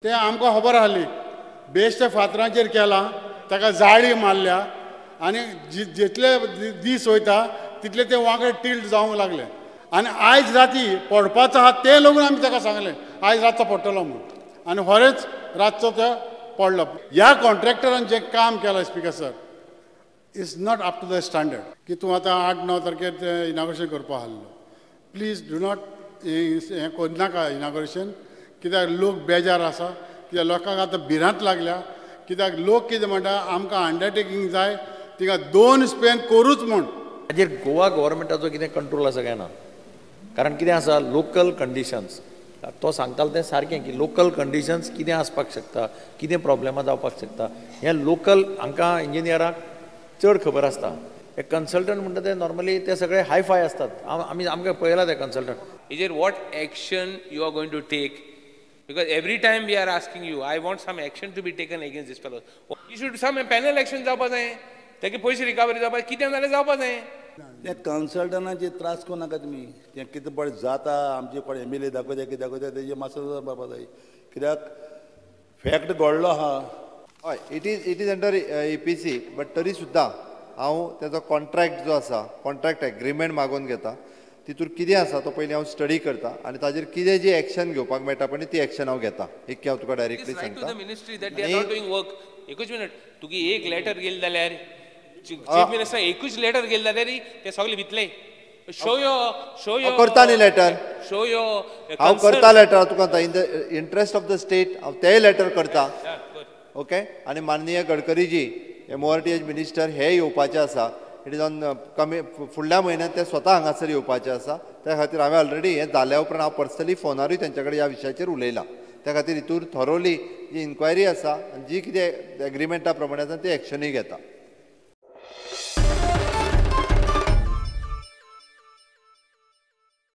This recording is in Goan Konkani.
ते आमकां खबर आहली बेश्टे फातरांचेर केलां, ताका जाळी मारल्या आनी जितले दीस वयता तितले ते वांकडे टिल्ट जावंक लागले. आनी आयज राती पडपाचो आहा तें लोकून आमी ताका सांगलें आयज रातचो पडटलो म्हूण, आनी खरेंच रातचो तो पडलो. ह्या कॉन्ट्रॅक्टरान जें काम केलां speaker sir is not up to the standard. की तूं आतां 8-9 तारखेर तें इनाग्रेशन करपा आहलो, प्लीज do not हें करनाका इनाग्रेशन, कित्याक लोक बेजार आसा, कित्याक लोकांक आतां भिरांत लागल्या, कित्याक लोक कितें म्हणटा आमकां अंडरटेकींग जाय, तिका 2 स्पेन करूच म्हूण. हाजेर गोवा गव्हर्मेंटाचो कितें कंट्रोल आसा काय ना? कारण कितें आसा लोकल कंडिशन्स, तो सांगतालो तें सारकें की लोकल कंडिशन्स कितें आसपाक शकता, कितें प्रॉब्लेमां जावपाक शकता, हें लोकल हांकां इंजिनियराक चड खबर आसता. हे कन्सल्टंट म्हणटा ते नॉर्मली ते सगळे हाय फाय आसतात, आमी आमकां पळयला ते कन्सल्टंट. हेजेर what action you are going to take? Because every time we are asking you, I want some action to be taken against this fellow. You should some panel action जावपा जाय, ताका पयशे रिकवरी जावपा, कितें जाल्यार जावपा जाय. ते कन्सल्टंटाचे त्रास करूं नाका तुमी, तें कितें पळय जाता आमचे कोण एम एल ए दाखयता कितें दाखयता तेजें मातसो जावपा जाय, कित्याक फॅक्ट घडलो आहा. हय, it is under E P C, but तरी सुद्दां हांव तेजो कॉन्ट्रॅक्ट जो आसा कॉन्ट्रॅक्ट एग्रीमेंट मागोवन घेता, तितूर कितें आसा तो पयलीं हांव स्टडी करता आनी ताजेर कितें जी एक्शन घेवपाक मेळटा पळय ती एक्शन हांव घेता. एक हांव तुका डायरेक्टली सांगता. एकूच मिनट, तुगे एक लेटर गेले जाल्यार चीफ मिनिस्टर एकूच लेटर गेले जाल्यार ते सगळे भितले. शो your करता न्ही लेटर, शो your हांव करता लेटर तुका आतां in the interest of the state हांव तेय लेटर करता. ओके, आनी माननीय गडकरीजी M O R T H minister हे येवपाचे आसा, it is on कमी फुडल्या म्हयन्यांत ते स्वता हांगासर येवपाचे आसा. त्या खातीर हांवें ऑलरेडी हें जाल्या उपरांत हांव पर्सनली फोनारूय तेंच्या कडेन ह्या विशयाचेर उलयलां. त्या खातीर हितूर थरोली जी इन्क्वायरी आसा आनी जी कितें एग्रीमेंटा प्रमाणे आसा ती एक्शनूय घेता.